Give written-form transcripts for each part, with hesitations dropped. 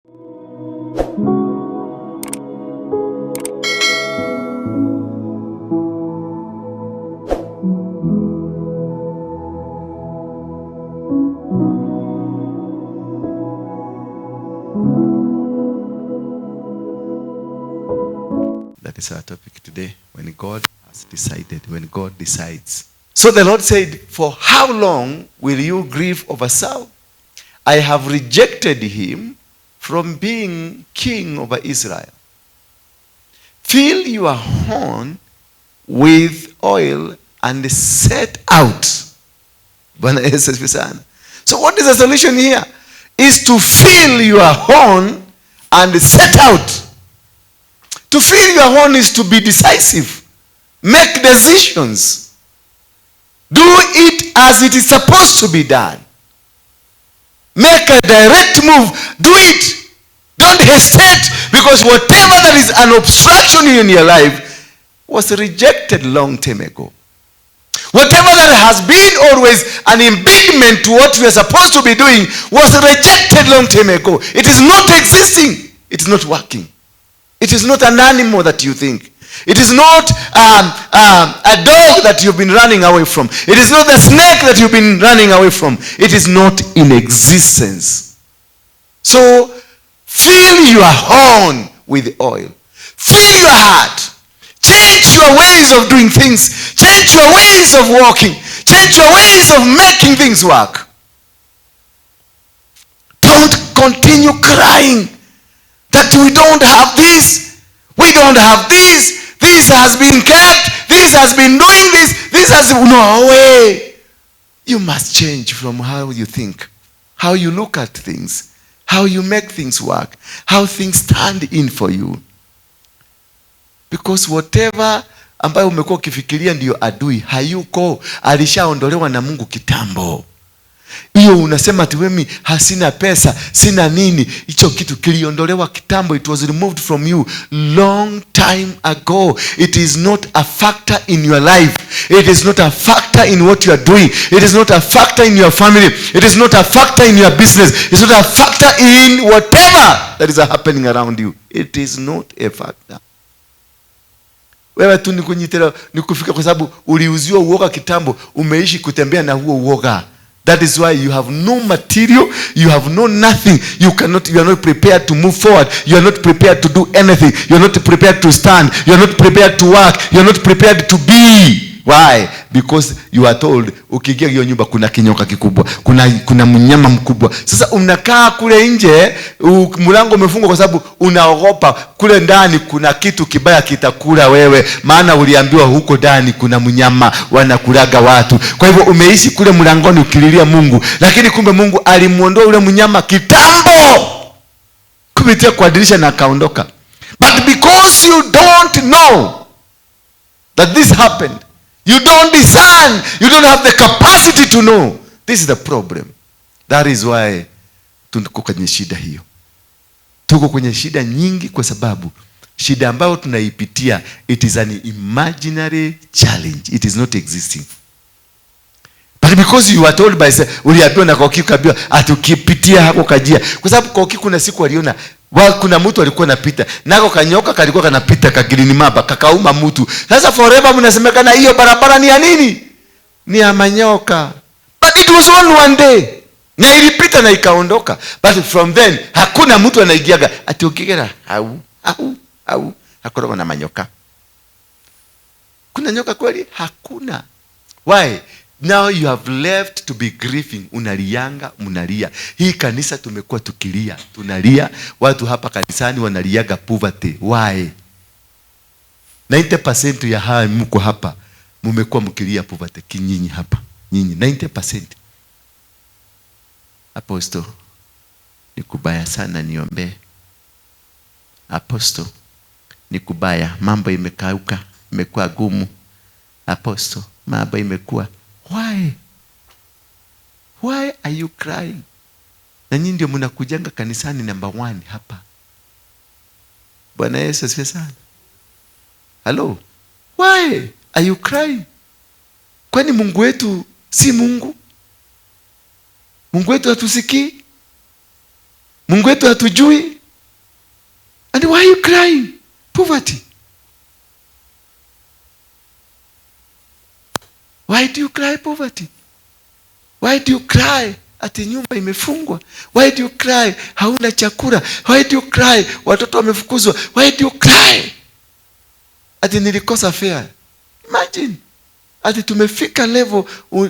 That is our topic today. When God has decided, when God decides. So the Lord said, for how long will you grieve over Saul? I have rejected him from being king over Israel. Fill your horn with oil and set out. Bwana Yesu asifiwe sana. So what is the solution here? Is to fill your horn and set out. To fill your horn is to be decisive. Make decisions. Do it as it is supposed to be done. Make a direct move. Do it. Don't hesitate, because whatever that is an obstruction in your life was rejected long time ago. Whatever that has been always an impediment to what we are supposed to be doing was rejected long time ago. It is not existing. It is not working. It is not an animal that you think. It is not a dog that you've been running away from. It is not a snake that you've been running away from. It is not in existence. So, fill your horn with oil. Fill your heart. Change your ways of doing things. Change your ways of walking. Change your ways of making things work. Don't continue crying that we don't have this. We don't have this. This has been kept. This has been doing this. This has... No way. You must change from how you think, how you look at things, how you make things work, how things stand in for you. Because whatever ambayo umekuwa ukifikiria ndiyo adui, hayuko. Alishaondolewa na Mungu kitambo. Hiyo unasema ati mimi hasina pesa, sina nini. Hicho kitu kiliondolewa kitambo. It was removed from you long time ago. It is not a factor in your life. It is not a factor in what you are doing. It is not a factor in your family. It is not a factor in your business. It's not a factor in whatever that is happening around you. It is not a factor. Wewe tu ni kunyitira, ni kufika kwa sababu uliuziwa uoga kitambo, umeishi kutembea na huo uoga. That is why you have no material, you have no nothing. You cannot, you are not prepared to move forward. You are not prepared to do anything. You are not prepared to stand. You are not prepared to work. You are not prepared to be. Why? Because you are told ukiingia hiyo nyumba kuna kinyoka kikubwa, kuna mnyama mkubwa. Sasa unakaa kule nje, mlango umefungwa kwa sababu unaogopa kule ndani kuna kitu kibaya kitakula wewe, maana uliambiwa huko ndani kuna mnyama wanakulaga watu. Kwa hivyo umeishi kule mlangoni ukililia Mungu, lakini kumbe Mungu alimuondoa ule mnyama kitambo kupitia kwa dirisha na akaondoka. But because you don't know that this happened, you don't discern, you don't have the capacity to know. This is the problem. That is why tuko kwenye shida hiyo. Tuko kwenye shida nyingi kwa sababu shida ambayo tunaipitia, it is an imaginary challenge. It is not existing. But because you were told by, uliambiwa na Koki, ukaambiwa ati ukipitia hapo kajia. Kwa sababu Koki kuna siku aliona kuna mtu alikuwa anapita, nako kanyoka kalikuwa kanapita ka green mamba kakauma mtu. Sasa forever mnasemekana hiyo barabara ni ya nini? Ni ya manyoka. But it was only one day. Na ilipita na ikaondoka. But from then hakuna mtu anaigiaga ati ukigera au au au hakuna na manyoka. Kuna nyoka kweli? Hakuna. Why? Now you have left to be grieving. Unalianga, mnalia. Hii kanisa tumekuwa tukilia, tunalia. Watu hapa kanisani wanaliaga poverty. Why? 90% ya haya mko hapa mumekuwa mkilia poverty kinyinyi hapa. Nyinyi 90%. Apostle, ni kubaya sana, niombe. Apostle, ni kubaya, mambo imekauka, imekuwa gumu. Apostle, mambo imekuwa. Why? Why are you crying? Na nyinyi ndio mnakujanga kanisani number 1 hapa. Bwana Yesu asifiwe sana. Hello? Why are you crying? Kwani Mungu wetu si Mungu? Mungu wetu hatusikii? Mungu wetu hatujui. And why are you crying? Poverty. Why do you cry poverty? Why do you cry ati nyumba imefungwa? Why do you cry hauna chakula? Why do you cry watoto wamefukuzwa? Why do you cry ati nilikosa fare? Imagine ati tumefika level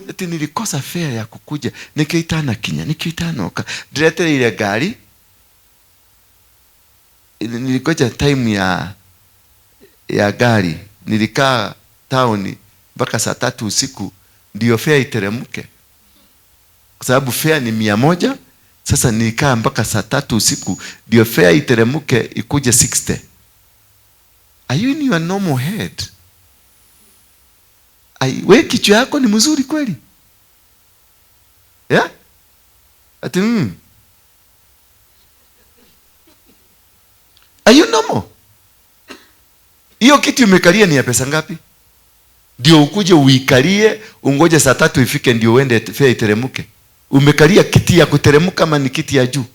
ati nilikosa fare ya kukuja, nikiitana kinya, nikiitanoka ndiretereire ngari, nilikoja time ya gari, nilikaa town mpaka saa 3 usiku ndio fare iteremke, kwa sababu fare ni 100. Sasa nilikaa mpaka saa 3 usiku ndio fare iteremke ikuje 60. Are you in your normal head? We kichwa yako ni mzuri kweli? Yeah? Ati, Are you normal? Hiyo kitu umekalia ni ya pesa ngapi? Ndio ukuje uikalie, ungoje saa 3 ifike ndio uende fare iteremke. Umekalia kiti ya kuteremka ama ni kiti ya juu?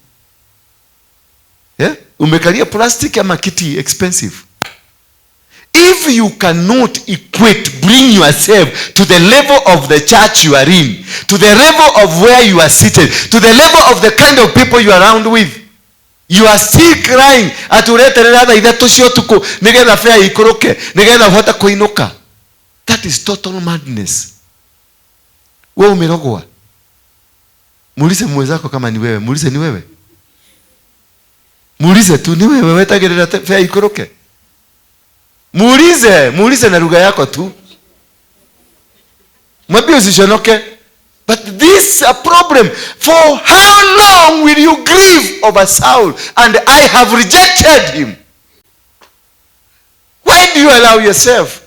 Yeah? Umekalia plastic ama kiti expensive? If you cannot equate, bring yourself to the level of the church you are in, to the level of where you are seated, to the level of the kind of people you are around with, you are still crying ati ureterera thaa ithatũ cia ũtukũ nĩgetha fare ikũrũke, nĩgetha ũhote kũinũka. That is total madness. Wewe umerogwa. Muulize mwenzako kama ni wewe. Muulize ni wewe. Muulize tu ni wewe wetagĩrĩra fare ikũrũke. Muulize, muulize na lugha yako tu. Mwambie usichonoke. But this is a problem. For how long will you grieve over Saul? And I have rejected him. Why do you allow yourself?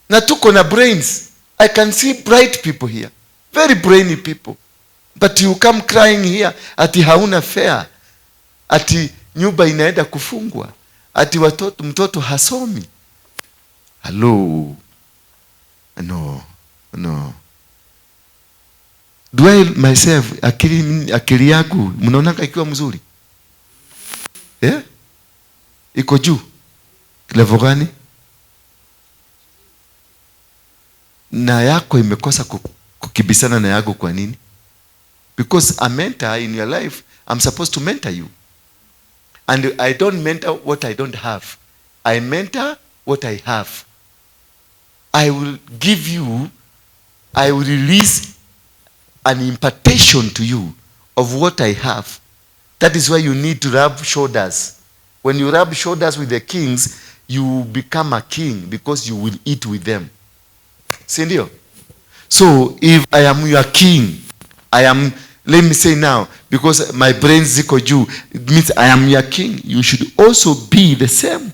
Na tuko na brains. I can see bright people here. Very brainy people. But you come crying here ati hauna fare. Ati nyumba inaenda kufungwa. Ati mtoto hasomi. Hello. No. No. Do I myself, akili yangu mnaonanga ikiwa mzuri? Yeah? Iko juu. Level gani? Na yako imekosa kukibisana na yako kwa nini? Because a mentor in your life, I'm supposed to mentor you. And I don't mentor what I don't have. I mentor what I have. I will give you, I will release an impartation to you of what I have. That is why you need to rub shoulders. When you rub shoulders with the kings, you become a king because you will eat with them. Si ndio? So if I am your king, I am, let me say now, because my brain ziko juu, it means I am your king. You should also be the same.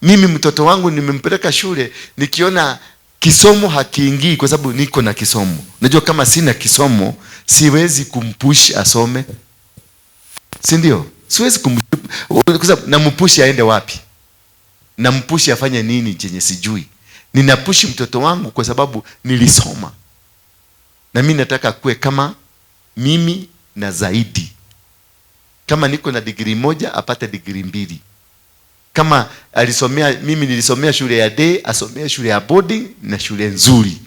Mimi mtoto wangu nimempeleka shule, nikiona kisomo hakiingii kwa sababu niko na kisomo. Unajua kama sina kisomo, siwezi kumpush asome. Si ndio? Siwezi kumpush, kwa sababu nampush aende wapi? Nampush afanye nini chenye sijui? Ninapush mtoto wangu kwa sababu nilisoma. Na mimi nataka kuwe kama mimi na zaidi. Kama niko na degree 1, apate degree 2. Kama alisomea, mimi nilisomea shule ya day, asomea shule ya boarding na shule nzuri.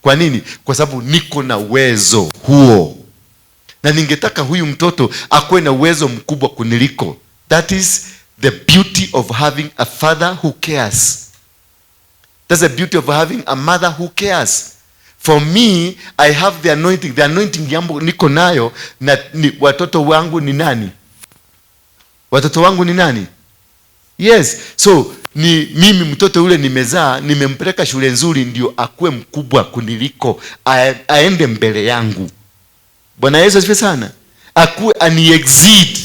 Kwa nini? Kwa sababu niko na uwezo huo. Na ningetaka huyu mtoto akuwe na uwezo mkubwa kuniliko. That is the beauty of having a father who cares. That's the beauty of having a mother who cares. For me, I have the anointing. The anointing yangu niko nayo na ni, watoto wangu ni nani? Watoto wangu ni nani? Yes. So ni mimi mtoto yule nimezaa, nimempeleka shule nzuri ndio akue mkubwa kuniliko, aende mbele yangu. Bwana Yesu asifiwe sana. Akue ani exceed.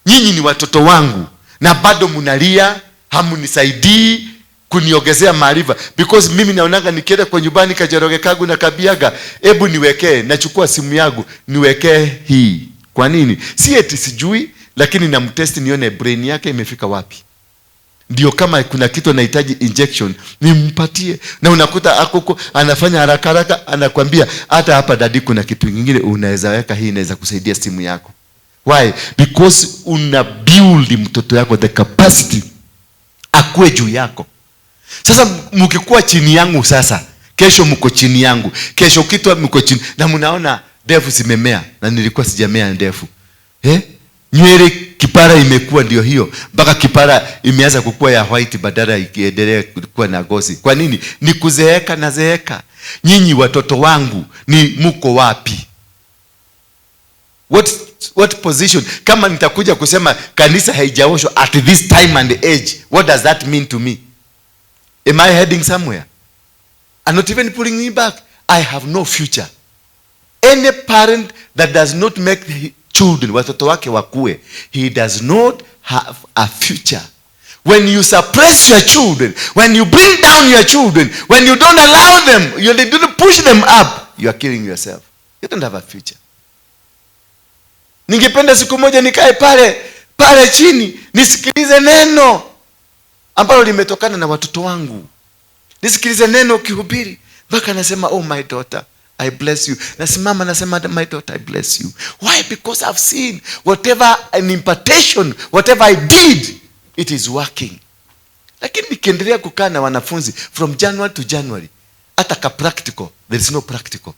Nyinyi ni watoto wangu na bado mnalia, hamunisaidii kuniongezea maarifa. Because mimi naonanga nikienda kwa nyumbani Kajoroge kangu na kabiaga, hebu niwekee, nachukua simu yangu niwekee hii. Kwa nini? Si eti sijui, lakini namtest nione brain yake imefika wapi. Ndio kama kuna kitu anahitaji injection nimpatie. Na unakuta akoko anafanya haraka haraka, anakwambia hata hapa daddy kuna kitu kingine unaweza weka, hii inaweza kusaidia simu yako. Why? Because una build mtoto yako the capacity akue juu yako. Sasa mkikuwa chini yangu sasa, kesho mko chini yangu, kesho kitwa mko chini, na mnaona ndevu zimemea na nilikuwa sijamea ndevu. Nywele kipara imekuwa ndio hiyo, mpaka kipara imeanza kukua ya white badala ikiendelea kuwa na ngozi. Kwa nini? Ni kuzeeka na zeeka. Nyinyi watoto wangu ni mko wapi? What position? Kama nitakuja kusema kanisa haijaoshwa at this time and age, what does that mean to me? Am I heading somewhere? I'm not even pulling me back. I have no future. Any parent that does not make the children, watoto wake wakue, he does not have a future. When you suppress your children, when you bring down your children, when you don't allow them, you don't push them up, you are killing yourself. You don't have a future. Ningependa siku moja nikae pale pale chini nisikilize neno ambalo limetokana na watoto wangu, nisikilize neno ukihubiri mpaka nasema, oh my daughter, I bless you. Nasimama nasema, my daughter, I bless you. Why? Because I've seen whatever an impartation, whatever I did, it is working. Lakini nikiendelea kukaa na wanafunzi from January to January, hata ka practical, there is no practical.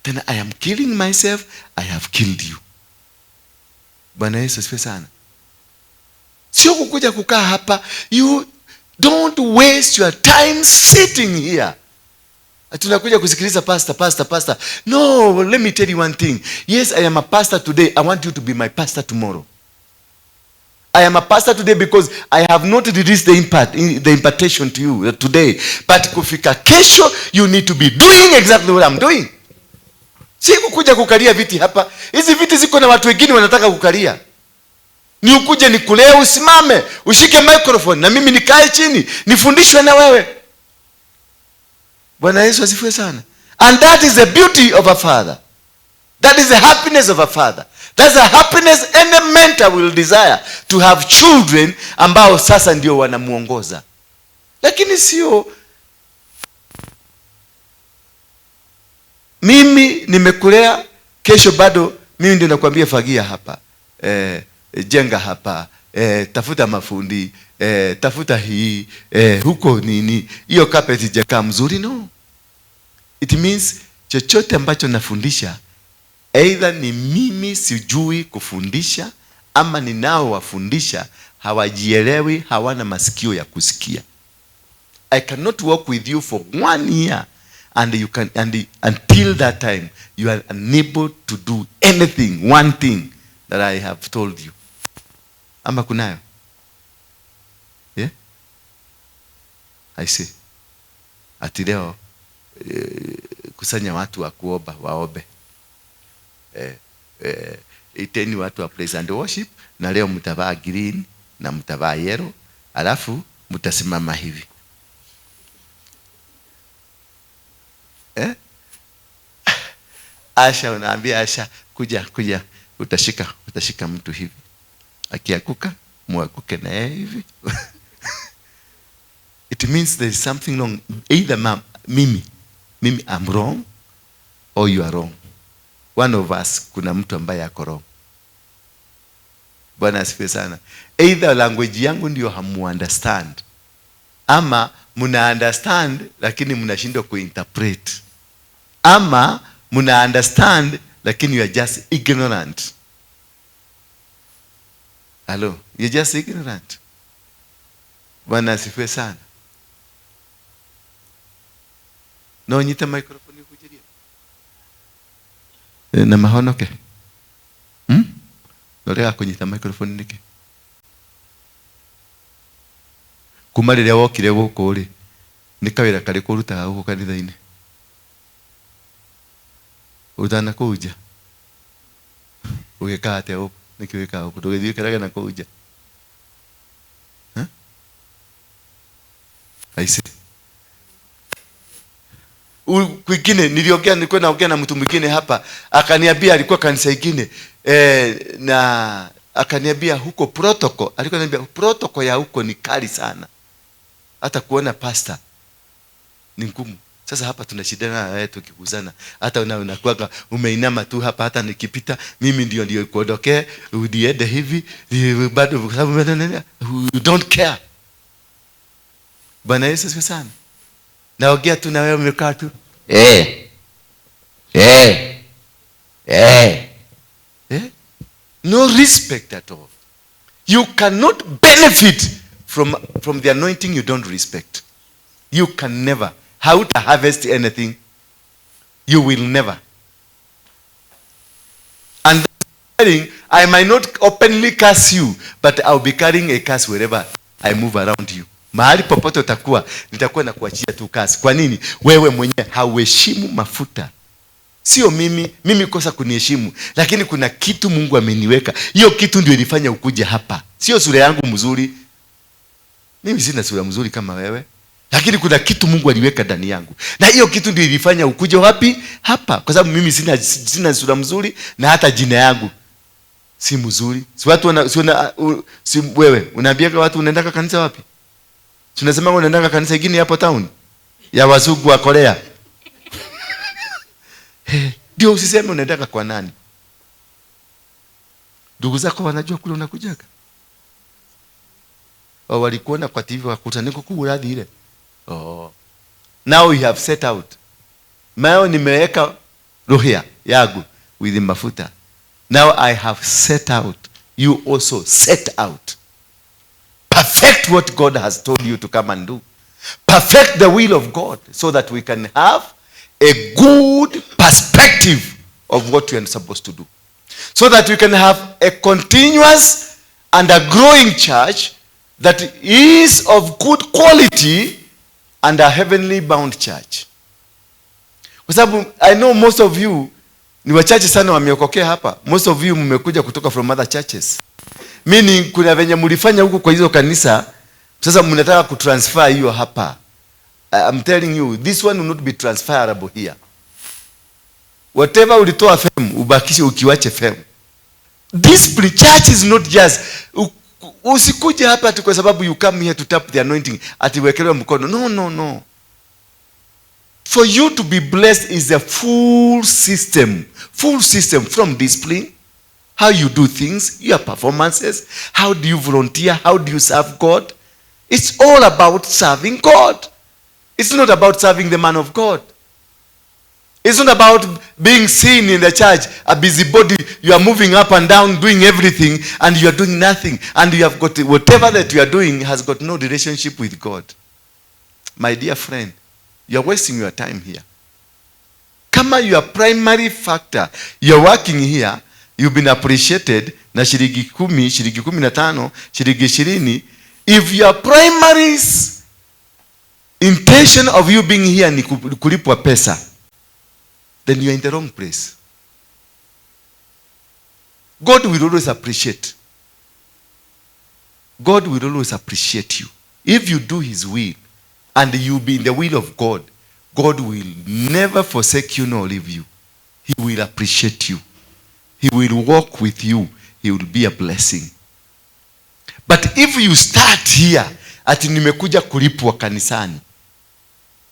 Then I am killing myself, I have killed you. Bwana Yesu asifiwe sana. Sio kukuja kukaa hapa. You don't waste your time sitting here. Tunakuja kusikiliza pastor, pastor, pastor. No, let me tell you one thing. Yes, I am a pastor today. I want you to be my pastor tomorrow. I am a pastor today because I have not released the impartation to you today. But kufika kesho, you need to be doing exactly what I'm doing. Si kukuja kukalia viti hapa. Hizi viti ziko na watu wengine wanataka kukalia. Ni ukuje nikulee, usimame, ushike microphone na mimi nikae chini, nifundishwe na wewe. Bwana Yesu asifiwe sana. And that is the beauty of a father. That is the happiness of a father. That's the happiness any mentor will desire, to have children ambao sasa ndio wanamuongoza. Lakini sio mimi nimekulea, kesho bado mimi ndio nakwambia fagia hapa, jenga hapa, tafuta mafundi, tafuta hii, huko nini, hiyo carpet ijakaa mzuri. No. It means chochote ambacho nafundisha, either ni mimi sijui kufundisha ama ninaowafundisha hawajielewi, hawana masikio ya kusikia. I cannot work with you for 1 year and you can, and until that time you are unable to do anything, one thing that I have told you. Ama kunayo? Yeah? I see. Ati leo kusanya watu wa kuomba waombe. Iteni watu wa praise and worship, na leo mtavaa green na mtavaa yellow, alafu mtasimama hivi. Asha, unaambia Asha, kuja, kuja, utashika mtu hivi. Akianguka, muanguke na yeye hivi. It means there is something wrong. Either mimi I'm wrong or you are wrong. One of us, kuna mtu ambaye ako wrong. Bwana asifiwe sana. Either language yangu ndio hamu understand, ama mna understand lakini mnashindwa kuinterpret, ama mna understand lakini you are just ignorant. Hello, you're just ignorant. Bwana asifiwe sana. No nyite microphone ikujiria. Na mahonoke. Norega kunyita microphone niki. Kuma riria wokire guku ri, ni kawira kariku urutaga guku kanitha-ini? Utana kuu nja? Ugikaga atia guku? Niki wikaga guku? Ndũgĩthiĩ ũkerage na kuu nja? I see. Kwingine niliongea, nilikuwa naongea na mtu mwingine hapa, akaniambia alikuwa kanisa ingine, na Akaniambia huko protocol, alikuwa ananiambia protocol ya huko ni kali sana, hata kuona pastor ni ngumu. Sasa hapa tunashindana na wewe tukikuzana, hata unakuwa umeinama tu hapa, hata nikipita mimi ndio kuondokee udiende hivi bado, kwa sababu you don't care. Bwana Yesu asifiwe sana. Naongea tu na wewe umekaa tu eh eh eh eh, no respect at all. You cannot benefit from the anointing you don't respect. You can never. How to harvest anything? You will never. And I might not openly curse you, but I'll be carrying a curse wherever I move around you. Mahali popote utakuwa, nitakuwa na kuachia tu curse. Kwa nini? Wewe mwenyewe hauheshimu mafuta. Sio mimi, mimi kosa kuniheshimu, lakini kuna kitu Mungu ameniweka. Hiyo kitu ndio ilifanya ukuje hapa. Sio sura yangu mzuri. Mimi sina sura mzuri kama wewe. Lakini kuna kitu Mungu aliweka ndani yangu. Na hiyo kitu ndio ilifanya ukuje wapi? Hapa. Kwa sababu mimi sina sura mzuri na hata jina yangu si mzuri. Si watu wana, si, wana, si wewe unaambia kwa watu unaenda kanisa wapi? Si unasema unaenda kanisa ingine hapo town ya wazungu wa Korea. Ndio usiseme unaenda kwa nani? Ndugu zako wanajua kule unakujaga? Oh, walikuona kwa TV wakuta niko kuuradhi ile. Oh. Now you have set out. Mao nimeweka rohia yangu with mafuta. Now I have set out. You also set out. Perfect what God has told you to come and do. Perfect the will of God so that we can have a good perspective of what we are supposed to do. So that we can have a continuous and a growing church that is of good quality and a heavenly bound church. Kwa sababu I know most of you ni wachache sana wameokokea hapa. Most of you mmekuja kutoka from other churches. Meaning kuna venye mlifanya huko kwa hizo kanisa, sasa mnataka kutransfer hiyo hapa. I'm telling you, this one will not be transferable here. Whatever ulitoa fem, ubakishe ukiwache fem. Discipline, church is not just usikuje hapa tu kwa sababu you come here to tap the anointing ati wekelewe mkono. No, no, no. For you to be blessed is a full system. Full system from discipline, how you do things, your performances, how do you volunteer, how do you serve God. It's all about serving God. It's not about serving the man of God. It's not about being seen in the church, a busybody. You are moving up and down, doing everything, and you are doing nothing. And you have got whatever that you are doing has got no relationship with God. My dear friend, you are wasting your time here. Kama your primary factor, you are working here, you've been appreciated na shilingi 10, shilingi 15, shilingi 20. If your primary intention of you being here ni kulipwa pesa, then you are in the wrong place. God will always appreciate. God will always appreciate you. If you do his will and you be in the will of God, God will never forsake you nor leave you. He will appreciate you. He will walk with you. He will be a blessing. But if you start here, ati nimekuja kulipwa kanisani,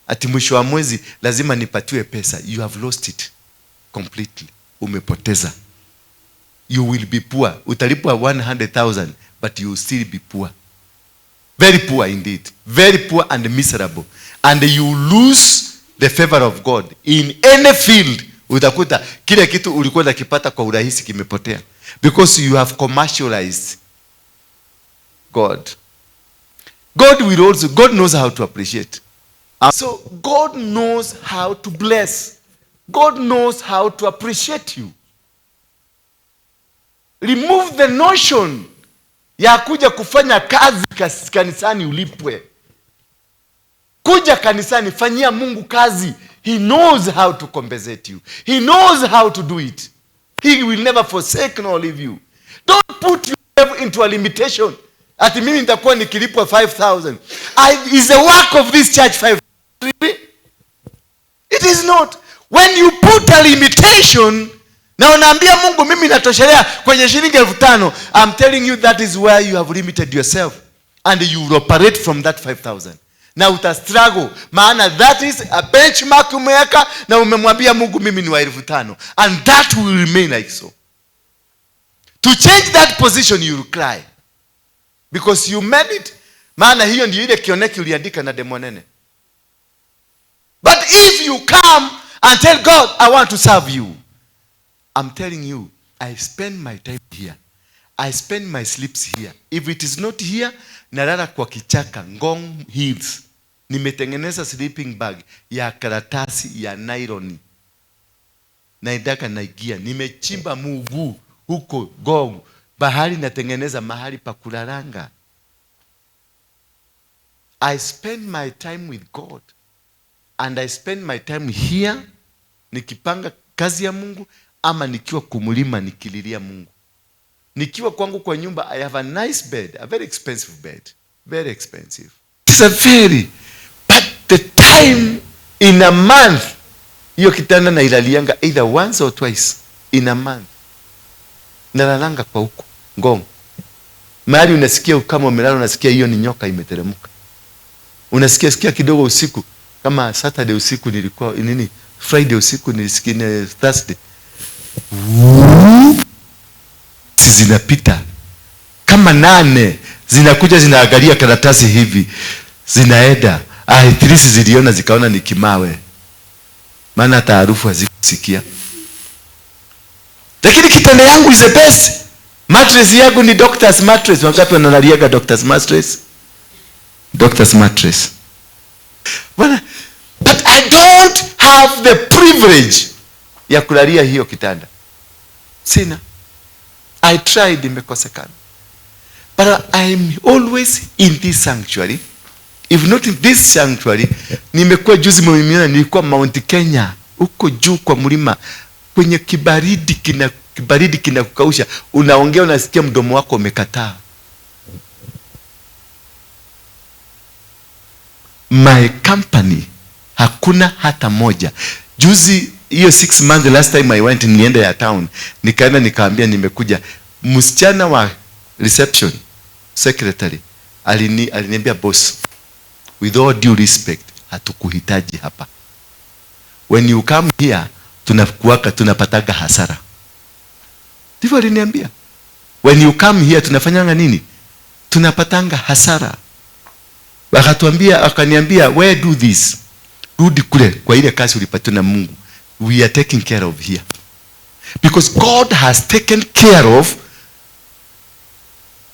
ati mwisho wa mwezi lazima nipatiwe pesa, you have lost it completely. Umepoteza. You will be poor. Utalipwa 100,000, but you will still be poor. Very poor indeed. Very poor and miserable. And you lose the favor of God. In any field, utakuta kile kitu ulikuwa unakipata kwa urahisi kimepotea. Because you have commercialized God. God will also, God knows how to appreciate. So God knows how to bless. God knows how to appreciate you. Remove the notion ya kuja kufanya kazi kanisani ulipwe. Kuja kanisani, fanyia Mungu kazi. He knows how to compensate you. He knows how to do it. He will never forsake nor leave you. Don't put yourself into a limitation. Ati mimi nitakuwa nikilipwa 5,000. Is the work of this church 5,000? Really? It is not. When you put a limitation, Na unaambia Mungu mimi natoshelea kwenye shilingi 5,000. I'm telling you that is where you have limited yourself. And you will operate from that 5,000. Na uta struggle, maana that is a benchmark umeweka na umemwambia Mungu mimi ni wa 5,000. And that will remain like so. To change that position you will cry. Because you made it. Maana hiyo ndio ile kioneki uliandika na demonene. But if you come and tell God, I want to serve you. I'm telling you, I spend my time here. I spend my sleeps here. If it is not here, nalala kwa kichaka, Ngong Hills. Nimetengeneza sleeping bag ya karatasi ya nylon. Naendaka naingia. Nimechimba muguu huko Ngong. Bahari natengeneza mahali pa kulalanga. I spend my time with God. And I spend my time here nikipanga kazi ya Mungu ama nikiwa kumulima nikililia Mungu. Nikiwa kwangu kwa nyumba, I have a nice bed, a very expensive bed. Very expensive. It's a very, but the time in a month, hiyo kitanda nailalianga either once or twice in a month. Nalalanga kwa huko Ngong. Mahali unasikia kama umelala, unasikia hiyo ni nyoka imeteremka. Unasikia sikia kidogo usiku, kama Saturday usiku nilikuwa nini, Friday usiku nilisikia, Thursday. Zinapita kama 8 zinakuja zinaangalia karatasi hivi zinaenda. Trisi ziliona zikaona ni kimawe, maana hata harufu hazikusikia. Lakini kitanda yangu is the best. Mattress yangu ni doctor's mattress. Wangapi wanalaliaga doctor's mattress? Doctor's mattress. Bwana, but I don't have the privilege ya kulalia hiyo kitanda. Sina. I tried, imekosekana. But I'm always in this sanctuary. If not in this sanctuary, nimekuwa juzi mmeniona nilikuwa Mount Kenya, huko juu kwa mlima, kwenye kibaridi kinakukausha. Unaongea unasikia mdomo wako umekataa. My company hakuna hata moja. Juzi hiyo 6 months last time I went, nilienda ya town, nikaenda nikaambia nimekuja. Msichana wa reception secretary aliniambia, boss, with all due respect, hatukuhitaji hapa. When you come here tunapataga hasara. Ndivyo aliniambia. When you come here tunafanyanga nini? Tunapatanga hasara. Akaniambia, where do this? Rudi kule kwa ile kazi ulipatiwa na Mungu. We are taking care of here. Because God has taken care of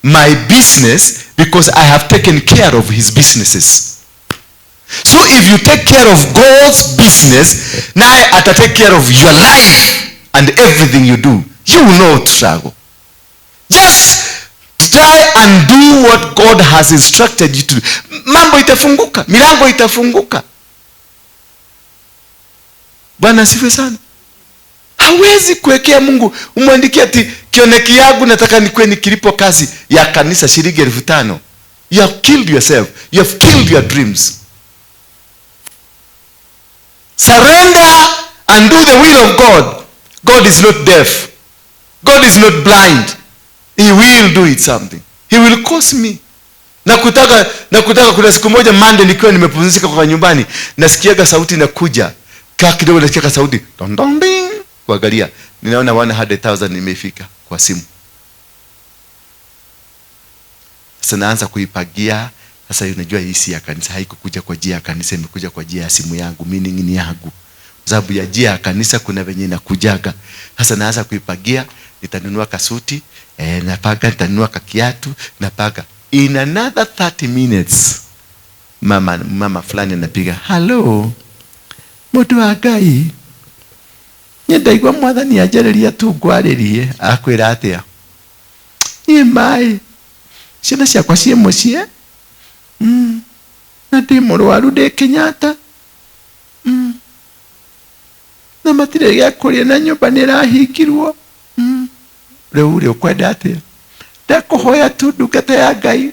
my business because I have taken care of his businesses. So if you take care of God's business, naye ata take care of your life and everything you do. You will not struggle. Just try and do what God has instructed you to do. Mambo itafunguka, milango itafunguka. Bwana asifiwe sana. Hawezi kuwekea Mungu umwandikie ati kioneki yangu nataka nikuwe nikilipo kazi ya kanisa shilingi 5,000. You have killed yourself. You have killed your dreams. Surrender and do the will of God. God is not deaf. God is not blind. He will do it something. He will cause me. Na kutaka kuna siku moja Monday nikiwa nimepumzika kwa nyumbani, nasikiaga sauti inakuja. Kaa kidogo nasikia sauti dong dong ding. Kuangalia, ninaona 100,000 imefika kwa simu. Sasa naanza kuipagia. Sasa unajua hii si ya kanisa, haikukuja kwa njia ya kanisa, imekuja kwa njia ya simu yangu, meaning ni yangu. Kwa sababu ya njia ya kanisa kuna venye inakujaga. Sasa naanza kuipagia, nitanunua kasuti, napaga, nitanunua kakiatu, napaga. In another 30 minutes, mama fulani anapiga, hello, mũndũ wa Ngai, nyendaigua mwathani anjarĩria tu ngwarĩrie. Akwĩra atĩa? Niĩ maĩ, ciana ciakwa ciĩ mũciĩ, na ndĩ mũrwaru ndĩ Kenyatta, na matirĩ gĩa kũrĩa na nyũmba nĩ ĩrahingirwo. Rĩu rĩ ũkwenda atĩa? Ndakũhoya tu ndungata ya Ngai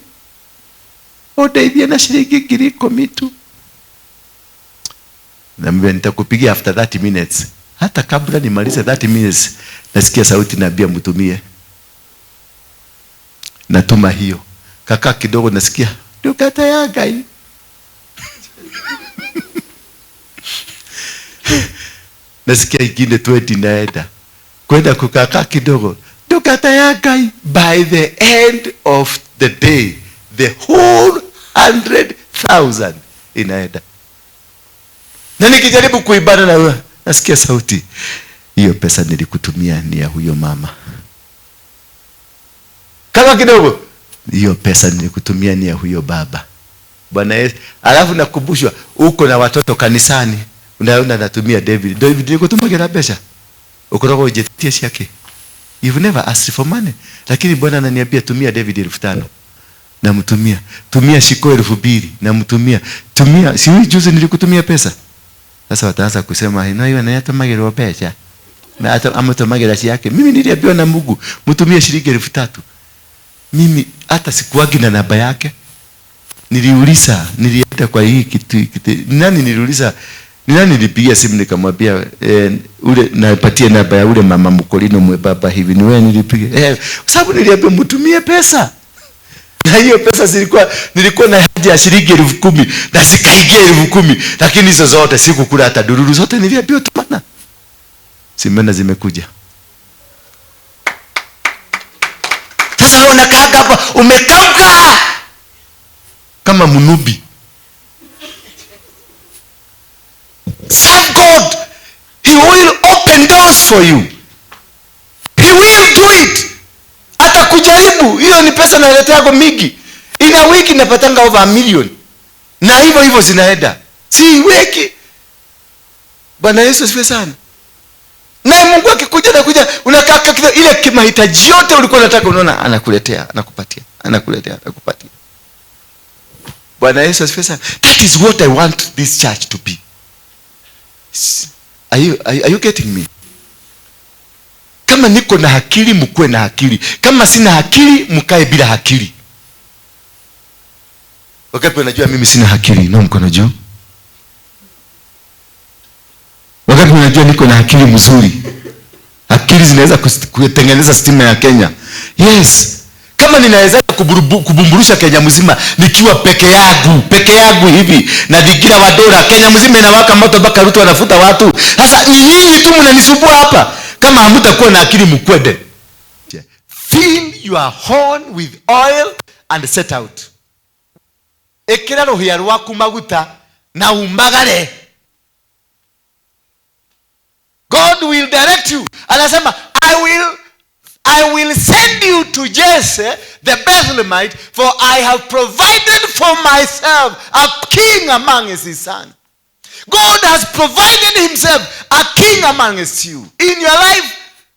ũndeithie na shilingi 10,000 tu. Naambia nitakupigia after 30 minutes. Hata kabla nimalize 30 minutes, nasikia sauti naambia mtumie. Natuma hiyo. Kaka kidogo nasikia ndungata ya Ngai. Nasikia ingine 20 naenda. Kwenda kukaka kidogo, ndungata ya Ngai. By the end of the day, the whole 100,000 inaenda. Na nikijaribu kuibana na nasikia sauti, hiyo pesa nilikutumia ni ya huyo mama. Kama kidogo, hiyo pesa nilikutumia ni ya huyo baba. Bwana Yesu. Alafu nakumbushwa uko na watoto kanisani, unaona natumia David. David nilikutumia pesa. Ukorogo ujetie yake. You've never asked for money. Lakini Bwana ananiambia tumia David 5,000. Namtumia. Tumia Shiko 2,000. Namtumia. Tumia, si juzi nilikutumia pesa. Sasa wataanza kusema ino hiyo anayatumagirwa pesa. Na hata amatumagira yake. Mimi niliambiwa na Mungu mtumie shilingi 3,000. Mimi hata sikuagi na namba yake. Niliuliza, nilienda kwa hii kitu. Nani niliuliza? Ni nani nilipigia simu nikamwambia ule napatie namba ya ule mama mkolino mwe baba hivi ni wewe nilipiga. Kwa sababu niliambiwa mtumie pesa. Na hiyo pesa zilikuwa, nilikuwa na haja ya shilingi 10,000 na zikaingia 10,000, lakini hizo zote sikukula hata dururu, zote niliambiwa tumana. Simena zimekuja. Sasa wewe unakaa hapa umekauka kama mnubi. Serve God. He will open doors for you. He will do it. Atakujaribu. Hiyo ni pesa naletea yako mingi. Ina wiki napatanga over 1 million. Na hivyo hivyo zinaenda. Si wiki. Bwana Yesu asifiwe sana. Na Mungu akikuja na kuja unakaa ile kimahitaji yote ulikuwa unataka, unaona anakuletea, anakupatia, anakuletea, anakupatia. Bwana Yesu asifiwe sana. That is what I want this church to be. Are you getting me? Kama niko na akili mkuwe na akili. Kama sina akili mkae bila akili. Wakati unajua mimi sina akili, na mkono juu. Wakati unajua niko na akili mzuri. Akili zinaweza kutengeneza stima ya Kenya. Yes. Kama ninaweza kubumburusha Kenya mzima nikiwa peke yangu hivi na Digira wa dola, Kenya mzima inawaka moto mpaka Ruto anafuta watu. Sasa ni nyinyi tu mnanisumbua hapa. Kama hamtakuwa na akili mkwende. Fill your horn with oil and set out. Ikira ruhia rwaku maguta na umagare. God will direct you. Anasema I will send you to Jesse the Bethlehemite, for I have provided for myself a king among his sons. God has provided himself a king amongst you. In your life,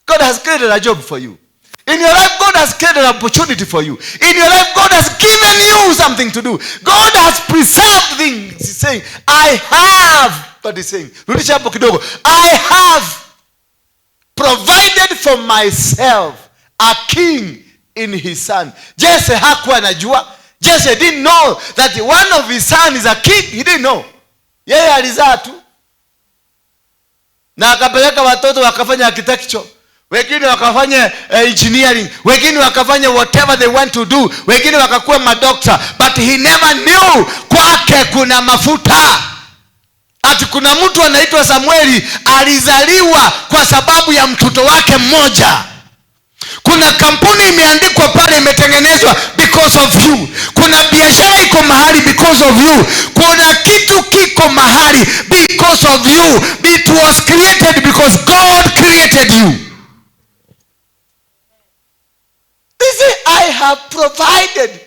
God has created a job for you. In your life, God has created an opportunity for you. In your life, God has given you something to do. God has preserved things. He's saying, I have. God is saying, rudisha hapo kidogo. I have provided for myself a king in his son. Jesse hakuwa anajua. Jesse didn't know that one of his son is a king. He didn't know. Yeye alizaa tu na akapeleka watoto wakafanya architecture, wengine wakafanya engineering, wengine wakafanya whatever they want to do, wengine wakakuwa madokta, but he never knew kwake kuna mafuta, ati kuna mtu anaitwa Samueli alizaliwa kwa sababu ya mtoto wake mmoja. Kuna kampuni imeandikwa pale, imetengenezwa because of you. Kuna biashara iko mahali because of you. Kuna kitu kiko mahali because of you. It was created because God created you. This is, I have provided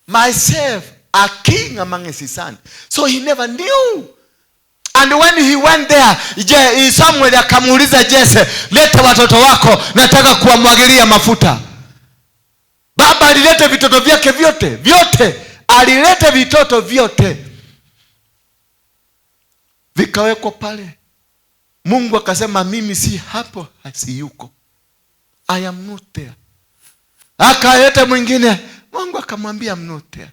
myself a king among his sons. So he never knew. And when he went there, Samuel akamuuliza Jesse, "Leta watoto wako, nataka kuwamwagilia mafuta." Baba alileta vitoto vyake vyote, vyote. Alileta vitoto vyote. Vikawekwa pale. Mungu akasema, "Mimi si hapo, si yuko. I am not there." Akaleta mwingine, Mungu akamwambia, "I'm not there."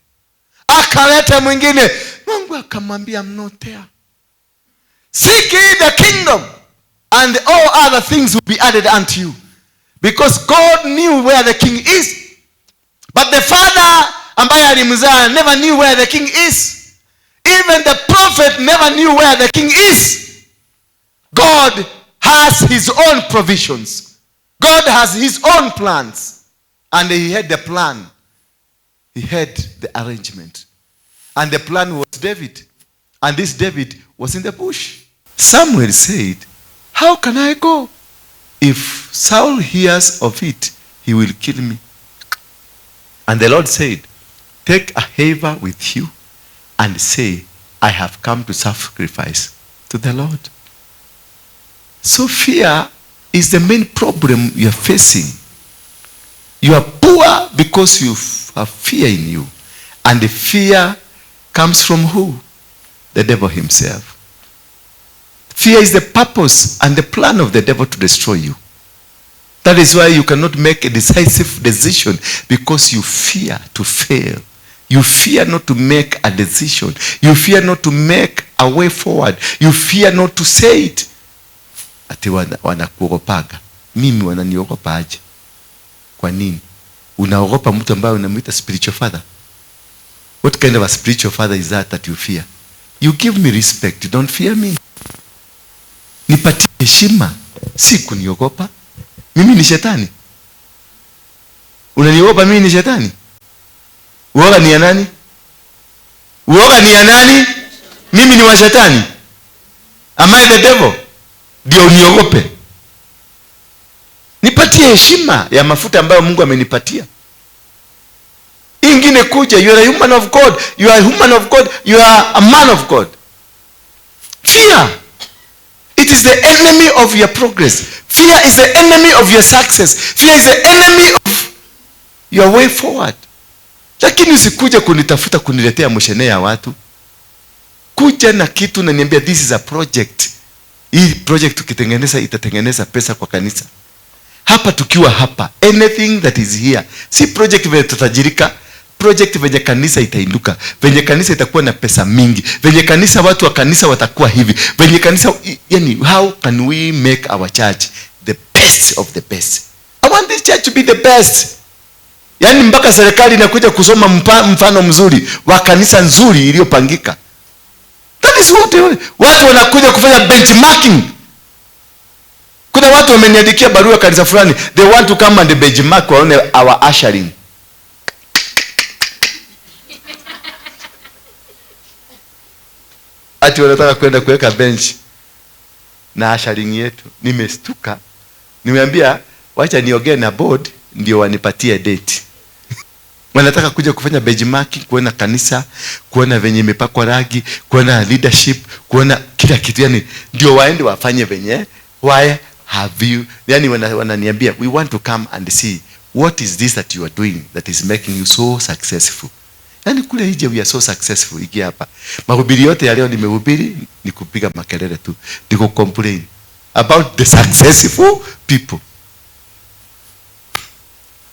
Akaleta mwingine, Mungu akamwambia, "I'm not there." Seek ye the kingdom. And all other things will be added unto you. Because God knew where the king is. But the father ambaye alimzaa never knew where the king is. Even the prophet never knew where the king is. God has his own provisions. God has his own plans. And he had the plan. He had the arrangement. And the plan was David. And this David was in the bush. Samuel said, how can I go? If Saul hears of it, he will kill me. And the Lord said, take a heifer with you and say, I have come to sacrifice to the Lord. So fear is the main problem you are facing. You are poor because you have fear in you. And the fear comes from who? The devil himself. Fear is the purpose and the plan of the devil to destroy you. That is why you cannot make a decisive decision, because you fear to fail. You fear not to make a decision. You fear not to make a way forward. You fear not to say it. Ati wanakuogopaga. Mimi wananiogopa aje? Kwa nini? Unaogopa mtu ambaye unamuita spiritual father? What kind of a spiritual father is that that you fear? You give me respect, you don't fear me. Nipatie heshima, si kuniogopa. Mimi ni shetani? Unaniogopa mimi ni shetani? Uoga ni ya nani? Uoga ni ya nani? Mimi ni wa shetani? Am I the devil? Ndio uniogope? Nipatie heshima ya mafuta ambayo Mungu amenipatia. Ingine kuja, you are a human of God. You are a human of God. You are a man of God. Fear. It is the enemy of your progress. Fear is the enemy of your success. Fear is the enemy of your way forward. Lakini usikuje kunitafuta kuniletea mshene ya watu. Kuja na kitu na niambia this is a project. Hii project tukitengeneza itatengeneza pesa kwa kanisa. Hapa tukiwa hapa, anything that is here, si project vile tutajirika, project venye kanisa itainuka, venye kanisa itakuwa na pesa mingi, venye kanisa watu wa kanisa watakuwa hivi, venye kanisa, yani how can we make our church the best of the best? I want this church to be the best. Yani mpaka serikali inakuja kusoma mfano mzuri wa kanisa nzuri iliyopangika. That is what they want. Watu wanakuja kufanya benchmarking. Kuna watu wameniandikia barua kanisa fulani, they want to come and benchmark waone our ushering. Ati wanataka kwenda kuweka bench na ushering yetu. Nimestuka. Nimeambia wacha niongee na board ndio wanipatie date. Wanataka kuja kufanya benchmarking, kuona kanisa, kuona venye imepakwa rangi, kuona leadership, kuona kila kitu, yani ndio waende wafanye venye. Why have you, yani wananiambia we want to come and see what is this that you are doing that is making you so successful. Yani kule nje we are so successful. Iki hapa mahubiri yote ya leo nimehubiri ni kupiga makelele tu, ni ku complain about the successful people.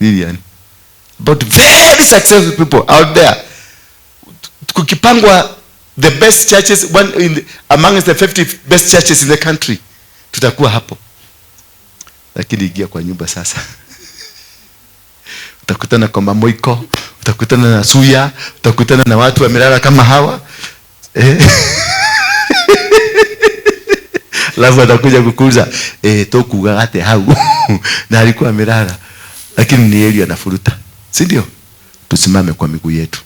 Lilian, but very successful people out there. Kukipangwa the best churches, one in the, among the 50 best churches in the country, tutakuwa hapo. Lakini ingia kwa nyumba sasa, utakutana kwa mamoiko, utakutana na suya, utakutana na watu wamelala kama hawa. Alafu atakuja kukuuliza, tokuga ate hau. Na alikuwa amelala. Lakini ni Eli anafuruta. Si ndio? Tusimame kwa miguu yetu.